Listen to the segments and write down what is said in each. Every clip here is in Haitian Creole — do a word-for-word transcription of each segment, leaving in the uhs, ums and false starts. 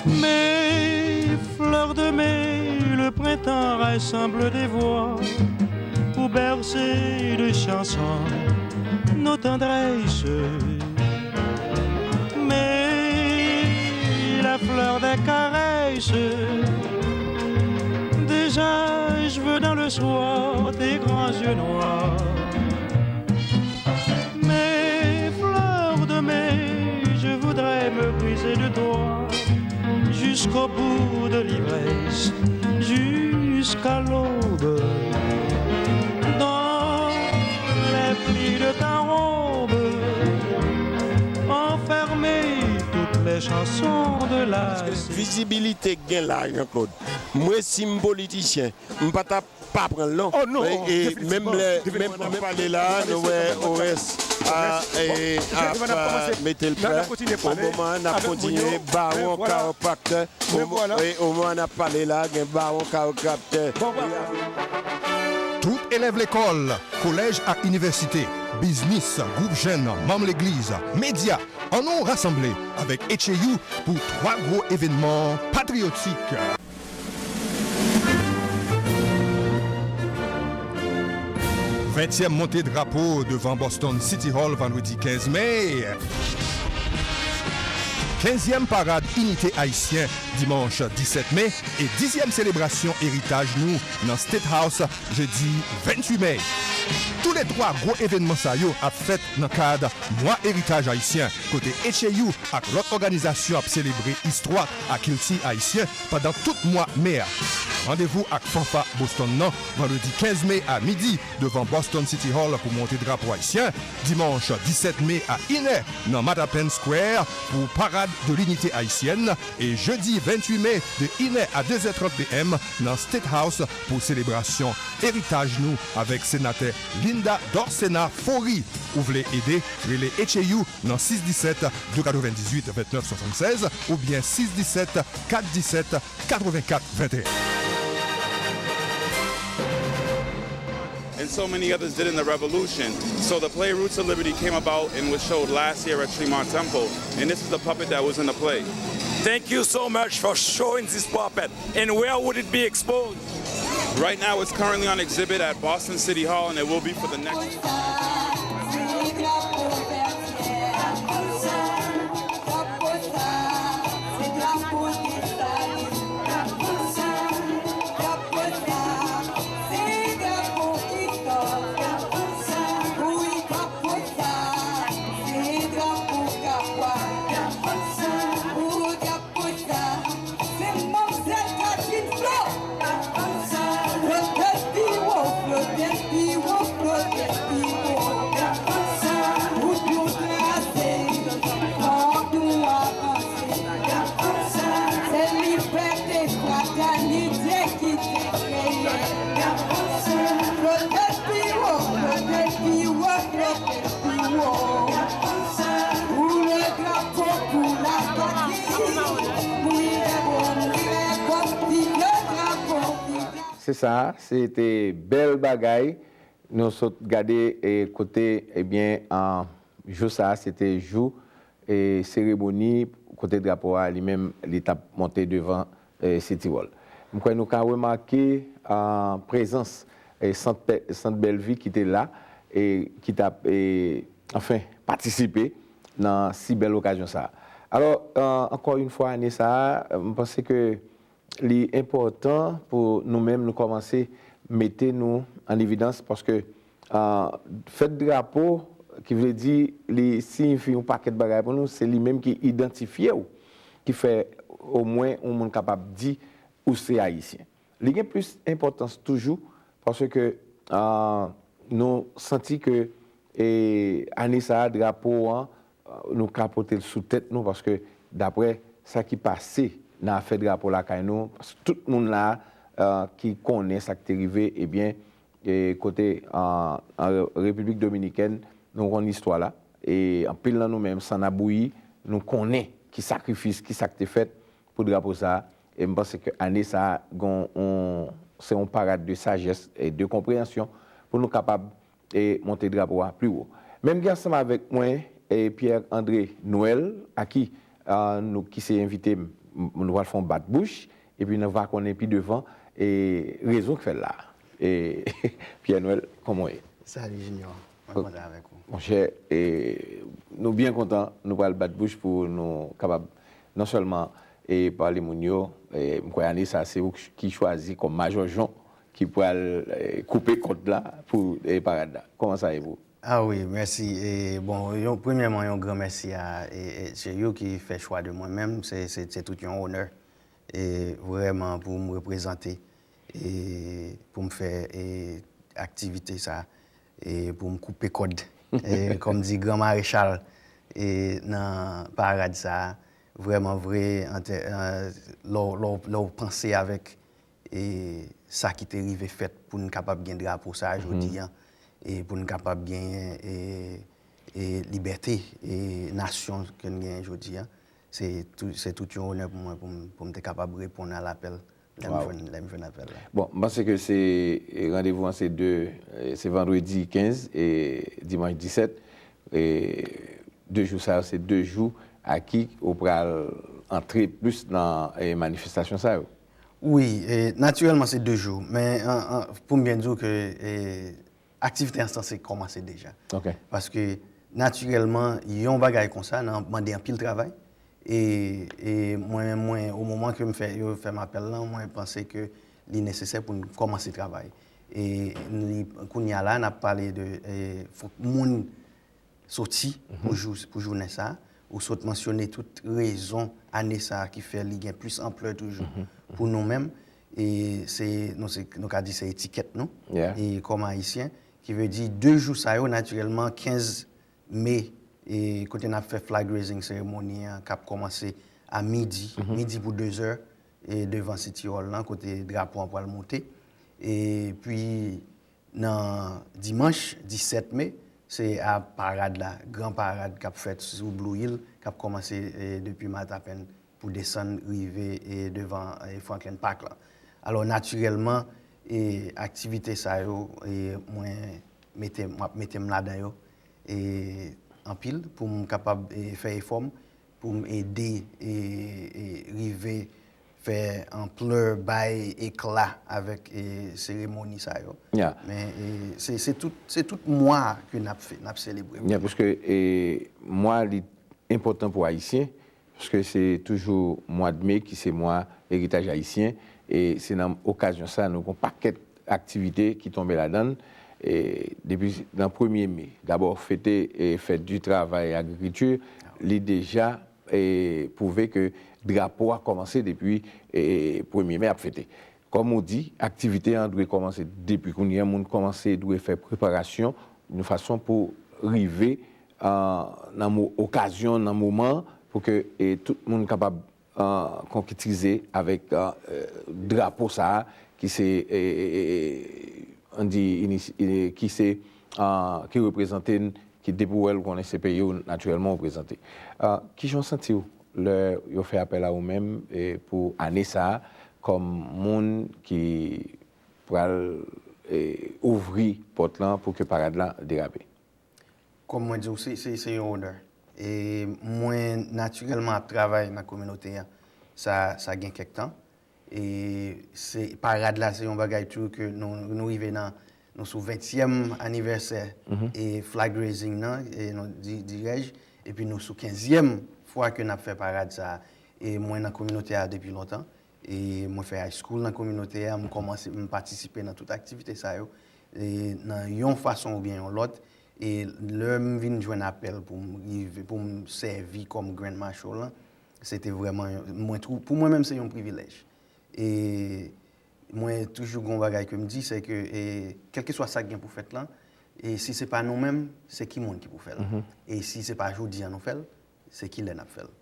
Mes fleurs de mai, le printemps rassemble des voix pour bercer de chansons nos tendresses. Mais la fleur des caresses, déjà je veux dans le soir tes grands yeux noirs. Mes fleurs de mai, je voudrais me briser de toi jusqu'au bout de l'ivresse, jusqu'à l'aube. Dans les plis de ta robe, enfermer toutes les chansons de la... Paske vizibilite k gen la, Jean Claude. Mwen, si m politisyen, m pa t ap pa pran l non. Oh non, e, e menm lè, menm nan pale la, nou wè Orès a, e, ap mete l prè. O moman n ap kontinye, Bawon Chiropractor. O moman n ap pale la, gen Bawon Chiropractor. Tout elèv lekòl, kolèj ak inivèsite, biznis, gwoup jèn, manm legliz, medya, ann nou rasanble avèk H A U pou twa gwo evènman patriyotik. Ventyèm monte drapo devan Boston City Hall vandredi kenz me. Kenzyèm parad inite ayisyen dimanch disèt me e dizyèm selebrasyon eritaj nou nan State House jedi ventuit me. Toulètwa gwo evènman sa yo ap fèt nan kad Mwa Eritaj Ayisyen, kote H A U ak lòt òganizasyon ap selebre istwa ak kilti ayisyen pandan tout mwa me a. Randevou ak fanfa Boston nan vandredi kenz me a midi devan Boston City Hall pou monte drapo ayisyen, dimanch disèt me a inè nan Mattapan Square pou Parade de l'Unité Haïtienne, e jedi ventuit me de inè a dezè trant P M nan State House pou selebrasyon eritaj nou avèk senatè Linda Dorcena Faury. Ou vle ede? Rele H A U nan sis disèt de katrevendizuit vennèf swasannsèz oubyen sis disèt kat disèt katrevenkat venteyen. And so many others did in the revolution. So the play Roots of Liberty came about and was showed last year at Tremont Temple, and this is the puppet that was in the play. Thank you so much for showing this puppet. And where would it be exposed? Right now, it's currently on exhibit at Boston City Hall, and it will be for the next. Se sa, se te bèl bagay. Nou sot gade, e, kote, ebyen, an, jou sa a, se te jou, e, seremoni kote drapo a li menm, li t ap monte devan, e, City Hall. M kwè nou ka remake, a, prezans, e, Sant Pè-, Sant Bèlvi ki te la, e, ki t ap, e, anfen, patisipe nan si bèl okazyon sa a. Alò, a, ankò yon fwa, ane sa a, m panse ke li enpòtan pou nou menm nou kòmanse mete nou an evidans paske, a, fèt drapo, ki vle di li siyifi yon pakèt bagay pou nou, se li menm ki idantifye w, ki fè omwen yon moun kapab di ou se Ayisyen. Li gen plis enpòtans toujou paske, a, nou santi ke, e, ane sa a, drapo an, nou ka pote l sou tèt nou, paske daprè sa ki pase nan afè drapo lakay nou, paske tout moun la, a, ki konnen sa k te rive, ebyen, e, kote, a, an Repiblik Dominikèn, nou konn istwa la, e anpil nan nou menm, san n a bouyi, nou konnen ki sakrifis, ki sa k te fèt pou drapo sa a, e m panse ke ane sa a, gon, on, se yon parad de sajès e de konpreyansyon pou nou kapab e monte drapo a pi wo. Men m gen ansanm avèk mwen, e, Pierre André Noël, a ki, a, nou, ki se envite m, m- nou pral fè yon bat bouch, epi nou va konnen pi devan e rezon k fè l la. E Pierre Noël, kòman w ye? Salut Junior, mwen kontan avèk ou. Monchè, e, nou byen kontan, nou pral bat bouch pou nou kapab non sèlman e pale moun yo, e, m kwè ane sa se ou ki chwazi kòm majòjon ki pral e, koupe kòd la pou e, parad la. Kòman sa ye pou ou? Ah wi, mèsi. E, bon, yon, premyèman, yon gran mèsi a e, e, Cheryl ki fè chwa de mwen menm. Se, se, se tout yon onè e, vrèman pou m reprezante e, pou m fè e, aktivite sa e, pou m koupe kòd. E, kòm di Gran Marechal e, nan parad sa, vrèman vre, an tè- an- lè w- lè w- lè w panse avèk e, sa ki te rive fèt pou n kapab gen drapo sa a jodi an, e pou n kapab gen e, e, libète e nasyon ke n genyen jodi an. Se tou- se tout yon onè pou mwen pou m- pou m te kapab reponn a lapèl lè m Wow. jwenn lè m jwenn apèl la. Bon, m panse ke se e, randevou an se de e, se vandredi kenz e dimanch disèt. E, de jou sa yo se de jou a ki ou pral antre plis nan e, manifestasyon sa yo. Wi, e, natirèlman se de jou, men an, an, pou m byen di w ke e, aktivite an sanse kòmanse deja. Ok. Paske natirèlman, yon bagay konsa nan mande anpil travay. E, e mwen, mwen, o moman ke m fè, yo fè m apèl lan, mwen panse ke li nesesè pou n kòmanse travay. E li, kounye a la, n ap pale de e, fòk moun soti pou, jou, pou jounen sa. Ou sot mansyone tout rezon ane sa ki fè li gen plis anplè toujou pou nou menm. E se, nou, se, nou ka di se etikèt nou Yeah. e kòm Ayisyen. Ki vle di de jou sa yo, natirèlman, kenz me, e kote n ap fè flag raising seremoni an, k ap kòmanse a midi, midi pou dezè, e devan City Hall lan, kote drapo an pral monte. Epi, nan dimanch disèt me, se a parad la, gran parad k ap fèt sou Blue Hill, k ap kòmanse e, depi Matapen pou desann rive e, devan e, Franklin Park lan. Alò, natirèlman, e, aktivite sa yo, e, mwen mete, m ap mete m ladan yo e, anpil pou m kapab e, fè efò m pou m ede e, e, rive fè anplè, bay ekla avèk e, seremoni sa yo. Yeah. Men e, se, se tout, se tout mwa ke n ap fè, n ap selebre. Yeah, paske e, mwa li enpòtan pou Ayisyen, paske se toujou mwa de me ki se mwa eritaj ayisyen, e se nan okazyon sa nou gon pakèt aktivite ki tonbe ladan l. E depi nan premye me, dabò fete e fèt di travay e agrikilti, li deja e pwouve ke drapo a kòmanse depi e premye me ap fete. Kòm ou di, aktivite an dwe kòmanse depi kounye a, moun kòmanse dwe fè preparasyon yon fason pou rive an, nan mo, okazyon, nan moman, pou ke e, tout moun kapab an, konketize avèk an, e, drapo sa a ki se e, e, e, e, an di inis- e, ki se an, ki reprezante n, ki depi w wè l ou konnen se peyi w natirèlman w reprezante. An, kijan w santi w lè yo fè apèl a ou menm e, pou ane sa a kòm moun ki pral e, ouvri pòt lan pou ke parad la derape? Kòm mwen di w, se, se, se yon onè. E mwen natirèlman ap travay nan kominote an. Sa, sa gen kèk tan. E se, parad la se yon bagay tou ke nou, nou rive nan, nou sou ventyèm anivèsè e flag raising nan, e nou di, dirèj, epi nou sou kenzyèm fwa ke n ap fè parad sa a. E mwen nan kominote a depi lontan. E mwen fè high school nan kominote a, m kòmanse, m patisipe nan tout aktivite sa yo. E nan yon fason oubyen yon lòt, e lè m vin jwenn apèl pou m rive, pou m sèvi kòm Grand Marshal lan, se te vrèman, yon- mwen twou- pou mwen menm se yon privilèj. E mwen toujou gon bagay ke m di, se ke e, kèlkeswa sa k gen pou fèt lan, e si se pa nou menm, se ki moun ki pou fè l? E si se pa jodi an nou fè l, se kilè n ap fè l?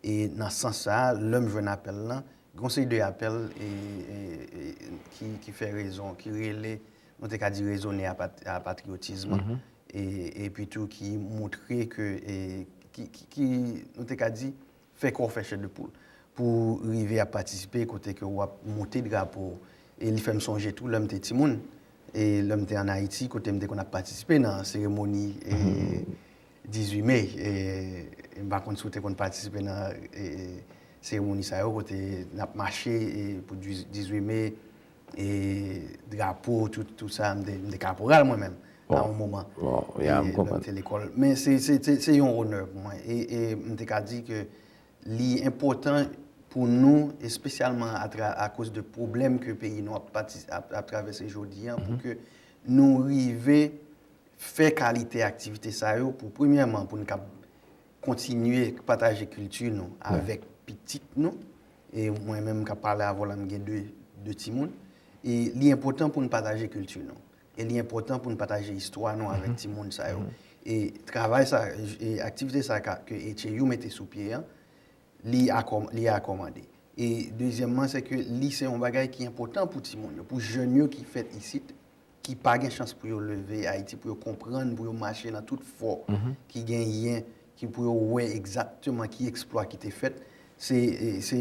E nan sans sa a, lè m jwenn apèl lan, gon seri de apèl e, e, e, ki, ki fè rezon, ki rele, nou te ka di rezone a pat- a patriyotis mwen. E, epi tou ki montre ke, e, ki, ki, ki, nou te ka di, fè kò w fè chè de poul. Pou rive ap patisipe kote ke w ap monte drapo. E li fè m sonje tou lè m te timoun, e lè m te ann Ayiti, kote m te konn ap patisipe nan seremoni e, dizuit me. E, e m pa konn si w te konn patisipe nan e, seremoni sa yo kote n ap mache e pou dizuit me, e drapo, tout, tout sa, m te, m te kaporal mwen menm a yon moman. Bon, ya, m konprann. Lè m te lekòl. Men se, se, se, se yon onè pou mwen. E, e m te ka di ke li enpòtan pou nou, espesyalman atra, akoz de pwoblèm ke peyi nou ap, pati, ap, ap travèse jodi a, pou ke nou rive fè kalite aktivite sa yo pou, premyèman, pou n kab kontinye pataje kilti nou avèk pitit nou. E mwen menm k ap pale avè w la, m gen de, de timoun. E li enpòtan pou n pataje kilti nou. E li enpòtan pou n pataje istwa nou avèk timoun sa yo. E travay sa, e aktivite sa ka, ke H A U mete sou pye an, li akòm, li akòmande. E dezyèmman, se ke li se yon bagay ki enpòtan pou timoun yo, pou jèn yo ki fèt isit, ki pa gen chans pou yo leve Ayiti, pou yo konprann, pou yo mache nan tout fò ki genyen, ki pou yo wè egzakteman ki eksplwa ki te fèt. Se, e, se,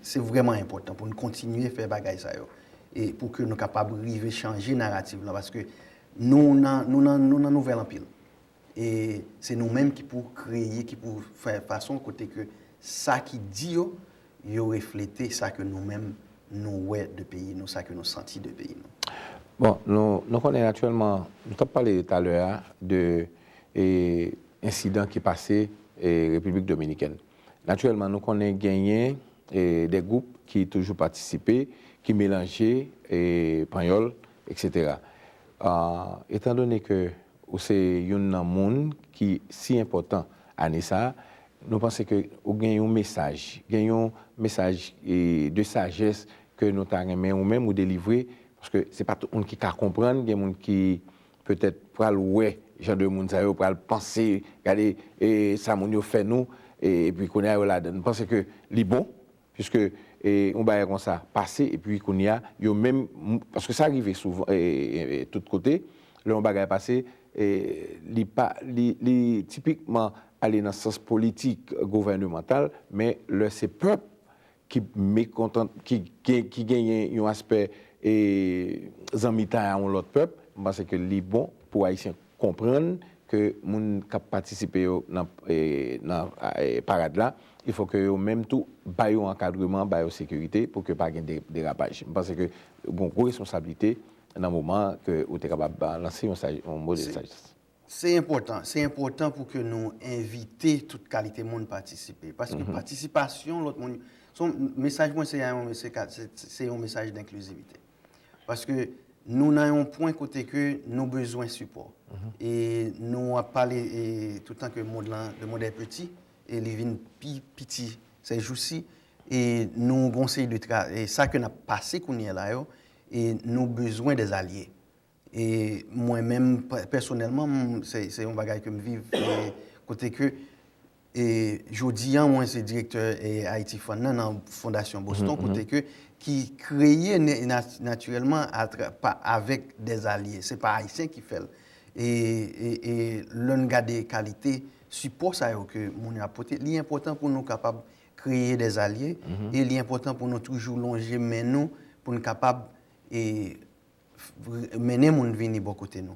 se vrèman enpòtan pou nou kontinye fè bagay sa yo. E pou ke nou kapab rive chanje narativ lan, paske nou nan, nou nan, nou nan nouvèl anpil. E se nou menm ki pou kreye, ki pou fè fason kote ke sa ki di yo, yo reflete sa ke nou menm nou wè de peyi nou, sa ke nou santi de peyi nou. Bon, nou, nou konnen aktyèlman, nou t ap pale talè a de e, ensidan ki pase e, Repiblik Dominikèn. Natirèlman, nou konnen genyen e, de gwoup ki toujou patisipe, ki melanje e, panyòl, etsetera. A, etandone ke ou se youn nan moun ki si enpòtan ane sa a, nou panse ke ou gen yon mesaj, gen yon mesaj e, de sajès ke nou ta renmen ou menm ou delivre, paske se pa tout moun ki ka konprann, gen moun ki petèt pral wè jan de moun sa yo, pral panse, gade e, sa moun yo fè nou, e, epi kounye a yo ladan. Nou panse ke li bon, piske e, yon bagay konsa pase, epi kounye a, yo menm, paske sa rive souvan, e, e, e, tout kote, lè yon bagay pase, e, li pa, li, li tipikman ale nan sans politik gouvènemantal, men lè se pèp ki mekontan, ki, ki, ki genyen yon aspè e, zanmitay a yon lòt pèp, m panse ke li bon pou Ayisyen konprann ke moun k ap patisipe yo nan, e, nan e, parad la, il faut que yo menm tou ba yo ankadreman, ba yo sekirite pou ke pa gen de, derapaj. M panse ke gon gwo responsablite nan moman ke ou te kapab lanse yon, saj, yon mo de sajès. Se enpòtan, se enpòtan pou ke nou envite tout kalite moun patisipe. Paske patisipasyon lòt moun, se yon, mesaj mwen se yon, se, se, se yon mesaj denklizivite. Paske nou nan yon pwen kote ke nou bezwen sipò. E nou ap pale e, toutan ke mond lan, le monde est petit, e li vin pi piti ces jours-ci, e nou gon seri de tra, e sa ke n ap pase kounye a la yo, e nou bezwen des alliés. E mwen menm, pè- pèsonèlman, m- se, se yon bagay ke m viv, e kote ke, e jodi a, mwen se direktè e Haiti Fund nan, nan Fondasyon Boston, kote ke, ki kreye ne- na- natirèlman atra- pa- avèk des alliés. Se pa Ayisyen ki fè l. E, e, e lè n gade kalite sipò sa yo ke moun yo ap pote, li enpòtan pou nou kapab kreye des alliés, e li enpòtan pou nou toujou lonje men nou pou n kapab e, mennen moun vini bò kote nou.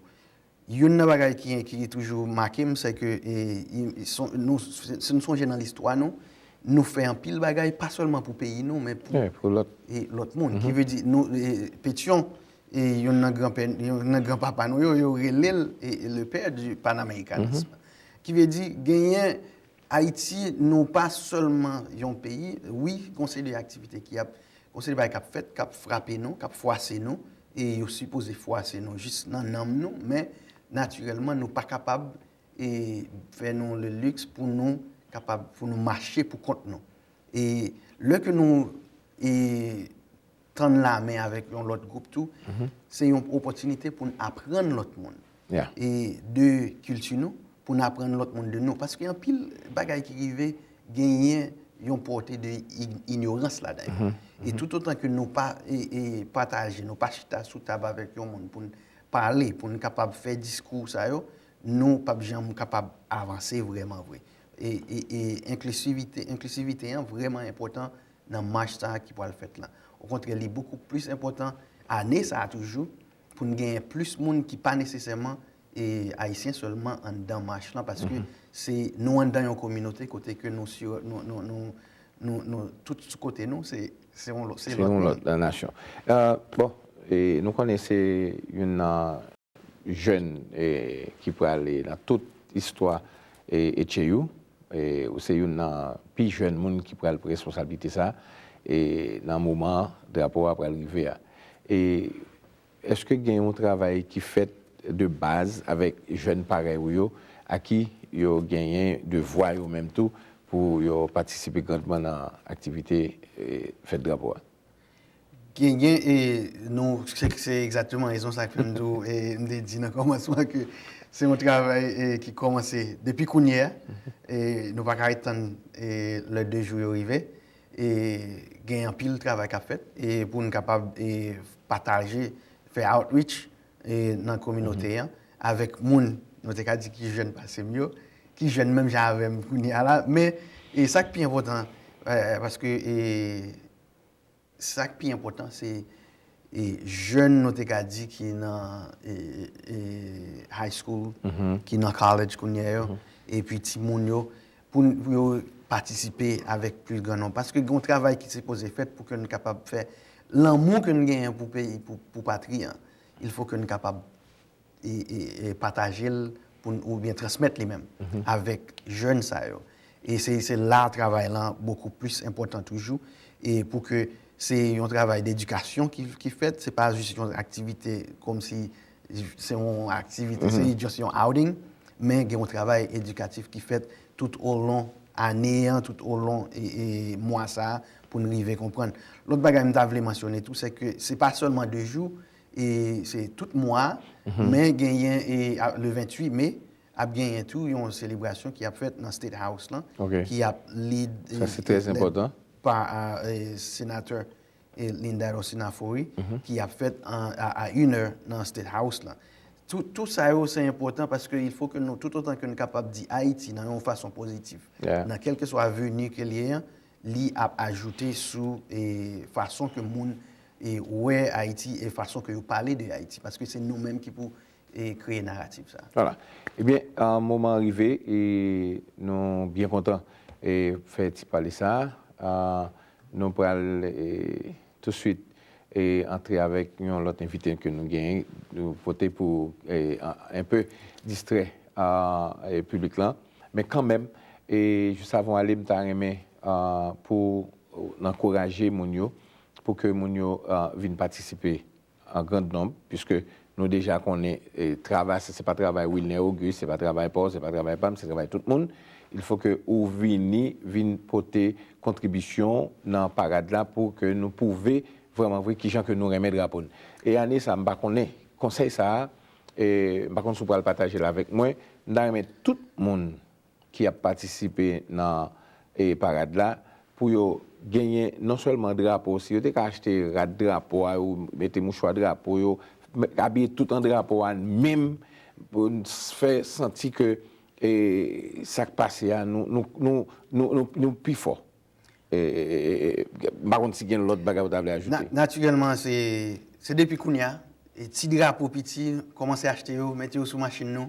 Youn nan bagay ki, ki toujou make m, se ke e, i- i- son- nou, si nou sonje nan listwa nou, nou fè anpil bagay, pa sèlman pou peyi nou, men pou, Yeah, pou lòt. e, lòt moun. Ki vle di, nou, e, Petyon, e, youn nan granpè, youn nan granpapa nou yo, yo rele l e, e, le père du panaméricanisme. Ki vle di, genyen Ayiti, nou pa sèlman yon peyi, wi, gon seri de aktivite ki ap, gon seri de bagay k ap fèt, k ap frape nou, k ap fwase nou, e yo sipoze fwase nou jis nan nanm nou, men natirèlman, nou pa kapab e, fè nou le luxe pou nou kapab, pou nou mache pou kont nou. E lè ke nou e, tann lamen avèk yon lòt gwoup tou, se yon opòtinite pou n aprann lòt moun. Yeah. E de kilti nou, pou n aprann lòt moun de nou. Paske anpil bagay ki rive genyen yon pòte de ig- inyorans ladan yo. E tout otan ke nou pa e, e pataje, nou pa chita sou tab avèk yon moun pou n pale, pou n kapab fè diskou sa yo, nou p ap janm kapab avanse vrèman vre. E, e, e enklisivite, enklisivite an vrèman enpòtan nan mach sa a ki pral fèt la. Okontrè, li bokou plis enpòtan ane sa a toujou pou n genyen plis moun ki pa nesesèman e, ayisyen sèlman anndan mach lan, paske se nou anndan yon kominote kote ke nou, si- nou, nou, nou, nou, nou tout sou kote nou, se, se yon lòt, se Se yon lòt nasyon. Bon, nou konnen se youn nan jèn ki prale nan tout istwa H A U. Ou se youn nan pi jèn moun ki pral pran responsablite sa nan moman drapo a pral rive a. Èske gen yon travay ki fèt de baz avèk jèn parèy ou yo, a ki yo genyen devwa yo menm tou pou yo patisipe grandman nan aktivite fèt drapo a? Genyen, e nou, se, se egzakteman rezon sa k fè m di w, e m te di nan kòmansman ke se yon travay e, ki kòmanse depi kounye a. E nou pa ka ret tann e, lè de jou yo rive. E gen anpil travay k ap fèt e pou n kapab e, pataje, fè outreach e, nan kominote an avèk moun, nou te ka di ki jèn pase m yo, ki jèn menm jan avè m kounye a la. Men e, sa k pi enpòtan, e, paske e, sa k pi enpòtan se e, jèn nou te ka di ki nan e, e, high school, ki nan college kounye a yo, epi timoun yo, pou, n- pou yo patisipe avèk plis gran nonb. Paske gen yon travay ki sipoze fèt pou ke n kapab fè lanmou ke n genyen pou peyi, pou, pou patri an. Il fo ke n kapab e, e, e pataje l pou n, oubyen transmèt li menm avèk jèn sa yo. E se, se la travay lan bokou plis enpòtan toujou. E pou ke se yon travay dedikasyon ki, ki fèt, se pa jis yon aktivite kòmsi se yon aktivite, se just yon outing, men gen yon travay edikatif ki fèt tout olon ane an, tout olon e, e mwa sa a, pou n rive konprann. Lòt bagay m ta vle mansyone tou, se ke se pa sèlman de jou, e se tout mwa, men genyen e, a- le venntuit me, ap genyen tou yon selebrasyon ki ap fèt nan State House lan, ki ap lead, Sa se trè enpòtan. pa a, e, senatè e, Linda Rosina Fori, ki ap fèt an- a, a inè nan State House lan. Tout, tout sa yo se enpòtan paske il fo ke nou, tout otan ke nou kapab di Ayiti nan yon fason pozitif, nan kèlkeswa veni ke l ye an, li ap ajoute sou e, fason ke moun e, wè Ayiti e fason ke yo pale de Ayiti, paske se nou menm ki pou e, kreye naratif sa. Vwala. Ebyen, an moman an rive, e nou byen kontan e fè ti pale sa a. Nou pral e, touswit e antre avèk yon lòt envite ke nou genyen, nou pote pou e, enpe distrè e, piblik lan. Men kanmenm, e jis avan w ale, m ta renmen a, pou n ankouraje moun yo, pou ke moun yo a, vin patisipe an grand nonb, piske nou deja konnen e, travay sa, se pa travay Wilner Auguste, se pa travay pa w, se pa travay pa m, se travay tout moun. Il fo ke ou vini, vin pote kontribisyon nan parad la pou ke nou pwouve vrèman vre kijan ke nou renmen drapo n. E ane sa, m pa konnen, konsèy sa a, e, m pa konn si w pral pataje l avèk mwen, m ta renmen tout moun ki ap patisipe nan e, parad la, pou yo genyen non sèlman drapo, si yo te ka achte rad drapo a, ou mete mouchwa drapo yo, abiye tout an drapo a, menm pou n fè santi ke e, sa k pase a, nou, nou, nou, nou, nou, nou pi fò. E, e, e, e, m pa konn si gen lòt bagay ou ta vle ajoute. Na- Natirèlman, se, se depi kounye a, e, ti drapo piti, kòmanse achte yo, mete yo sou machin nou,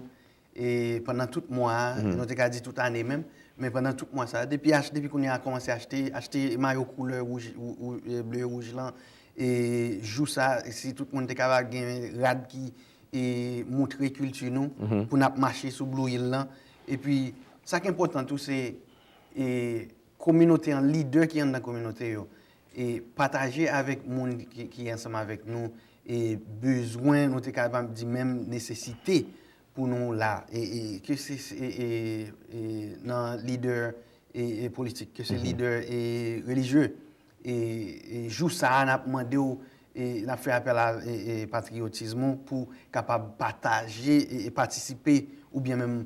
e pandan tout mwa a, nou te ka di tout ane menm, men pandan tout mwa sa a, depi ach- depi kounye a kòmanse achte, achte mayo koulè wouj, wou- wou- e, ble wouj lan, e jou sa, si tout moun te kapab gen rad ki e moutre kilti nou, pou n ap mache sou Blue Hill lan. Epi, sa k enpòtan tou, se e, kominote an, lidè ki anndan kominote yo, e pataje avèk moun ki, ki ansanm avèk nou, e bezwen, nou te kapab di menm nesesite pou nou la, e, e ke se e, e, e nan lidè e, e politik, ke se lidè e relijye. E, e jou sa a, n ap mande w, e n ap fè apèl a e, e patriyotism ou pou kapab pataje e, e patisipe oubyen menm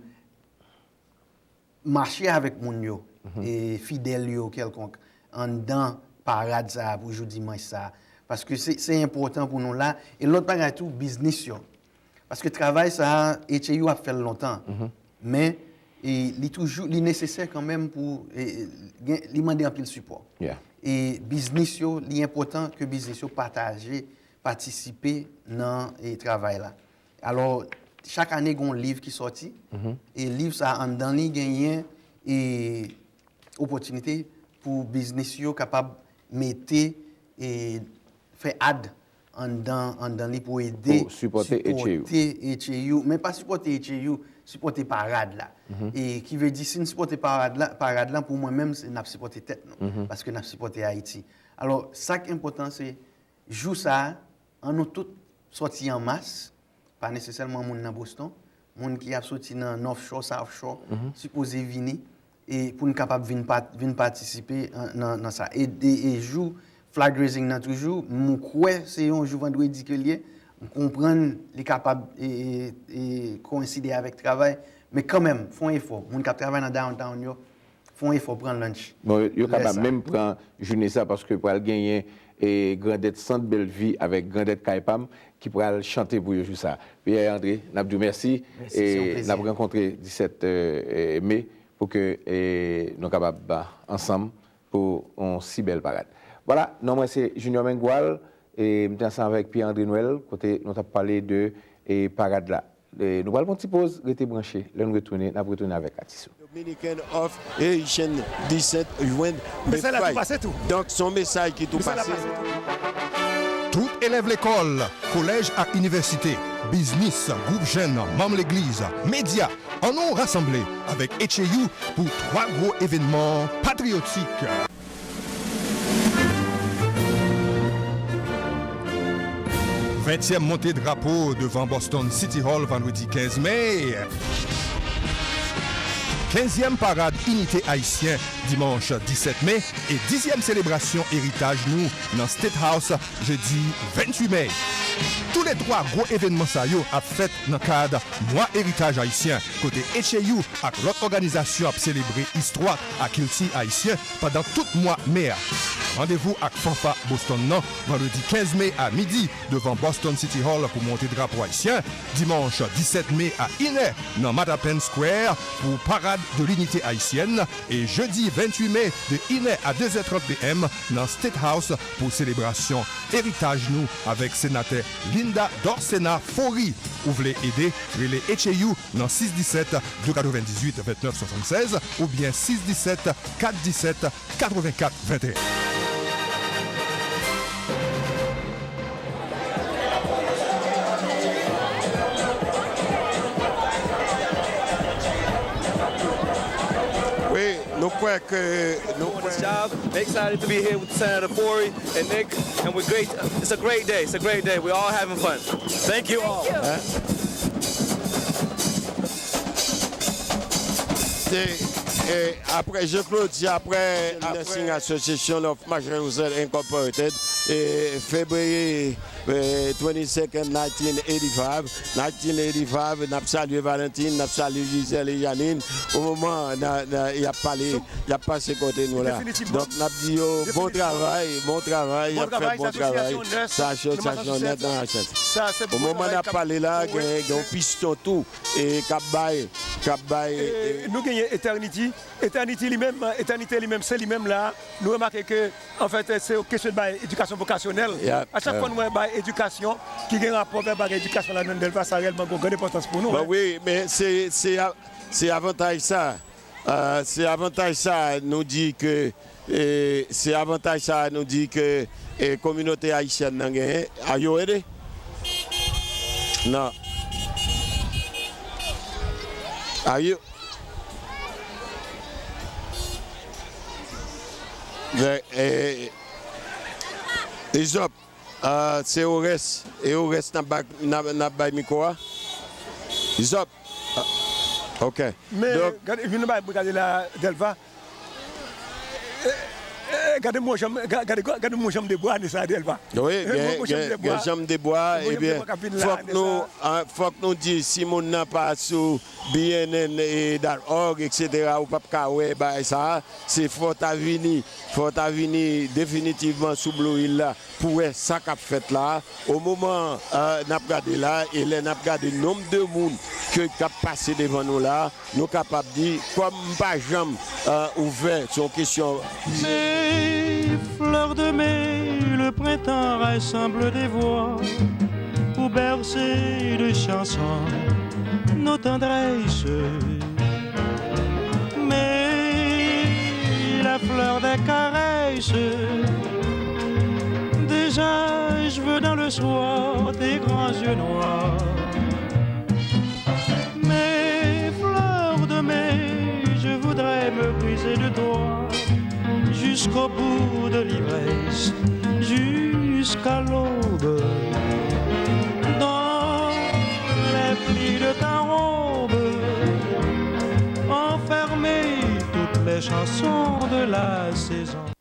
mache avèk moun yo, e fidèl yo kèlkonk, anndan parad sa a pou jou dimanch sa a. Paske se, se enpòtan pou nou la. E lòt bagay tou, biznis yo. Paske travay sa a, H A U ap fè l lontan. Men, e, li toujou, li nesesè kanmenm pou, e, e, gen, li mande anpil sipò. E biznis yo, li enpòtan ke biznis yo pataje, patisipe nan e, travay la. Alò, chak ane, gen yon liv ki sòti. E liv sa a, anndan li, genyen e, opòtinite pou biznis yo kapab mete, e, fè ad anndan, anndan li pou ede Pou sipòte H A U. sipòte H A U, men pa sipòte H A U, sipòte parad la. E ki vle di, si n sipòte parad la, parad la, pou mwen menm, se n ap sipòte tèt nou, paske n ap sipòte Ayiti. Alò, sa k enpòtan, se jou sa a, an nou tout sòti an mas, pa nesesèman moun nan Boston, moun ki ap soti nan North Shore, South Shore, sipoze vini, e pou n kapab vin pa-, vin patisipe an, nan, nan sa. E, e, e jou flag raising nan toujou, m kwè se yon jou vandredi ke l ye, m konprann li kapab, e, e, e, koyenside avèk travay, men kanmenm, fè yon efò. Moun k ap travay nan downtown yo, fè yon efò, pran lunch. Bon, yo, yo kapab menm pran jounen sa, paske pral genyen, e, Grandèt, Sant Bèlvi avèk Grandèt Kay Pam ki pral chante pou yo jou sa. Pierre André, n ap di w mèsi. Mèsi, se yon plezi. E n ap rankontre disèt, e, e, me pou ke, e, nou kapab, a, ansanm pou yon si bèl parad. Vwala, non mwen se Junior Mengual, e m te ansanm avèk Pierre André Noël, kote nou t ap pale de, e, parad la. E, nou pral pran ti poz, rete branche. Lè nou retounen, n ap retounen avèk atis yo. Dominican of Haitian Descent Joint Mesaj la tou pase tou. Donk, se yon mesaj ki tou pase. Tout elèv lekòl, kolèj ak inivèsite, biznis, gwoup jèn, manm legliz, medya, ann nou rasanble avèk H A U pou twa gwo evènman patriyotik. Ventyèm monte drapo devan Boston City Hall vandredi kenz me. Kenzyèm parad inite ayisyen dimanch disèt me e dizyèm selebrasyon eritaj nou nan State House jedi venntuit me. Toulètwa gwo evènman sa yo ap fèt nan kad Mwa Eritaj Ayisyen, kote H A U ak lòt òganizasyon ap selebre istwa ak kilti ayisyen pandan tout mwa me a. Randevou ak fanfa Boston nan vandredi kenz me a midi devan Boston City Hall pou monte drapo ayisyen, dimanch disèt me a inè nan Mattapan Square pou Parade de l'Unité Haïtienne, e jedi venntuit me de inè a dezè trant P M nan State House pou selebrasyon eritaj nou avèk senatè Linda Dorcena Faury. Ou vle ede? Rele H A U nan sis disèt, de katrevendizuit, vennèf swasannsèz oubyen sis disèt, kat disèt, katrevenkat, venteyen. Wi, nou kwè ke, nou kwè. Excited to be here with Senator Faury and Nick, and we're great. It's a great day. It's a great day. We're all having fun. Thank you all. Thank you. Se, e, apre Jean-Claude, se apre, apre Nursing Association of Massachusetts Incorporated, e, February, e, twenty-second, nineteen eighty-five. Nineteen eighty-five, n ap salye Valentin, n ap salye Gisèle e Janine. O moman, na, na, y ap pale, y ap pase kote nou la. Donk, n ap di yo bon travay, bon travay, y ap fè bon travay. Sa asosyasyon nèt nan Massachusetts. O moman n ap pale la, gen, gen yon piston tou, e k ap bay, k ap bay, e, e, nou genyen Eternity. Eternity li menm, Eternity li menm, se li menm la. Nou remake ke, anfèt, se yon kesyon de bay edikasyon vokasyonèl. A chak fwa nou wè bay edikasyon ki gen rapò avèk bagay edikasyon ladan Dèlva, sa reyèlman gen yon gran enpòtans pou nou. Bon, wi, men se, se a-, se avantaj sa. A, se avantaj sa nou di ke, e, se avantaj sa nou di ke, e, kominote ayisyèn nan genyen. Are you ready? Non. Are you? E, e, Izòp, a, se Orès. E Orès n ap ba-, n ap, n ap bay mikwo a. Izòp. A, ok. Men, donk, gade, vin bay, gade la, Dèlva. E, e, gade mwen janm, ga-, gade, gade mwen janm de bwa, ane sa, Dèlva. Wi, gen, gen, gen janm de bwa, ebyen, fòk nou, a, fòk nou di, si moun nan pa sou B N N dot org, et cetera, ou p ap ka wè bagay sa a. Se fò w ta vini, fò w ta vini definitivman sou Blue Hill la pou wè sa k ap fèt la. O moman, a, n ap gade la, e lè n ap gade nonb de moun ke k ap pase devan nou la, nou kapab di, kòm m pa janm, a, ouvè sou yon kesyon. Mes fleurs de mai, le printemps rassemble des voix pour bercer de chansons nos tendresses. Mais la Fleur des caresses. Déjà, je veux dans le soir tes grands yeux noirs. Mes fleurs de mai, je voudrais me briser de toi jusqu'au bout de l'ivresse, jusqu'à l'aube. Dans les plis de ta robe, enfermer toutes les chansons de la saison.